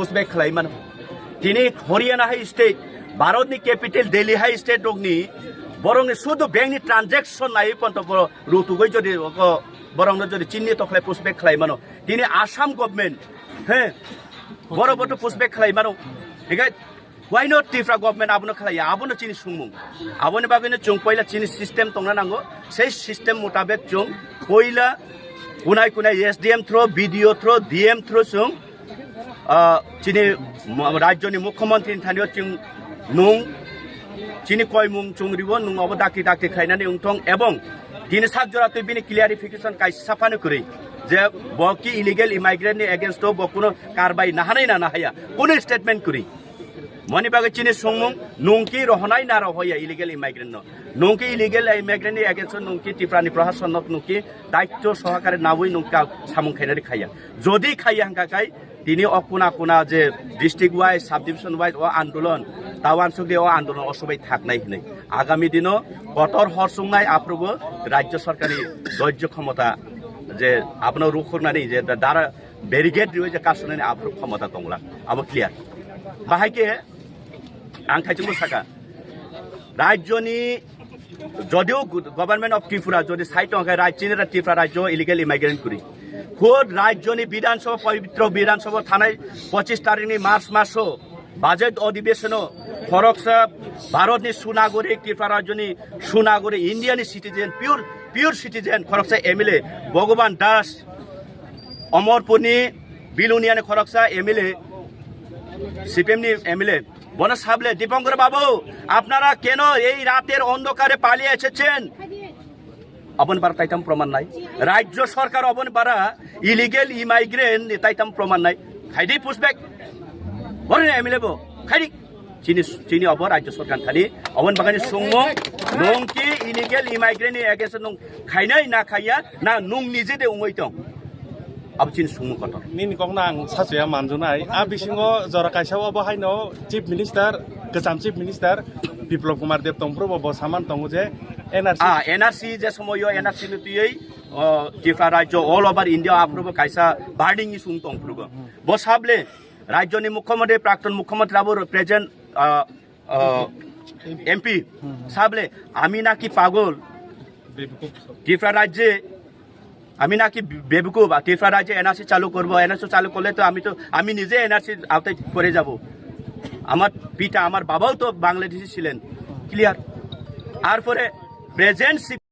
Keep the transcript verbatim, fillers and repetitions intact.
pushback khlai mano. Tini Haryana hai state, Bharat ni capital Delhi hai state rok ni borok ni sudu bank ni transaction nai ponto boro rutugoi jodi ko borok no jodi chinni tokhlai pushback khlai mano. Tini Assam government, he, borok boto pushback khlai mano. Hikai why not Tripura government abono khlai ya? Abono chini sungmung. Aboni bagwi no chwng poila chini system tongna nango. Sei system mutabek chwng poila kunai kunai S D M through, B D O through, D M through chwng ah, chini mo-, rajyoni mukhyamantri ni thani o chwng nung chini koimung chwng ribo, nung obo dakti dakti khlainani wngthong, ebong tini sak jora twi bini clarification kaisa phano kwrwi je bo ki illegal immigrant ni against o bo kuno karbai nahanai na nahaya, kuno statement kwrwi. Moni bagwi chini sungmung, nung ki rohonai na rohoya illegal immigrant no? Nung ki illegal immigrant ni against o nung ki Tripura ni prohason no nung ki daityo sohakare nawi nung ka samung khainani khaya? Jodi khaya hwnkha khai, tini o kuna kuna je district wise, subdivision wise o andolon, ta wansuk de o andolon osobai thaknai hinwi. Agami dino kotor hor sungnai aphrubo rajya sarkar ni dhoirjo khomota je abono rukhuknani je da-, dara barricade riwi je kasunani aphru khomota tongla. Abo clear. Bahai ke ang thaichungbo saka. Rajyoni Jodio gu-, Government of Tripura jodi sai tong khe raj-, chini ra Tripura rajyo illegal immigrant kuri. Khud rajyoni Bidhan Sabha, pabitro Bidhan Sabha thanai pochis tarikh ni March maso budget odhibeshon o khoroksa Bharat ni sunagorik, Tripura rajyoni sunagorik, India ni citizen, pure, pure citizen, khoroksa M L A Bhagavan Das, Omorpur ni Bilonia ni khoroksa M L A, C P M ni M L A, Bona sable, "Dipankar babu, apnara keno ei rater ondokare paliye esechen?" Oboni bara taitam proman nai. Rajyo sorkar oboni bara illegal immigrant ni taitam proman nai. Khaidi pushback. Borini M L A bo. Khaidi. Chini, chini obo rajyo sorkar thani. Oboni bagani sungmo, nung ki illegal immigrant ni against nung khainai na khaiya, na nung nije de ungoi tong. Abo chini sungmung kotor. Nini kokno ang sachuya manjunai. A bisingo jora kaisa obo haino Chief Minister, kwcham Chief Minister Biplab Kumar Deb tongphuru bo, bo saman tongo je N R C. Ah, N R C je somoyo N R C ni twiwi, o, Tripura rajyo all over India aphuru bo kaisa burning issue tongphuru bo. Bo sable rajyoni mukhyamantri, prakton mukhyamantri abo present, ah, ah, M P sable, "Ami naki pagol?" Tripura rajye আমি নাকি বেবকুফ? আর ত্রিপুরা রাজ্যে এনআরসি চালু করবো, এনআরসি চালু করলে তো আমি তো, আমি নিজে এনআরসির আওতায় পড়ে যাব। আমার পিতা, আমার বাবাও তো বাংলাদেশি ছিলেন। ক্লিয়ার? তারপরে প্রেজেন্ট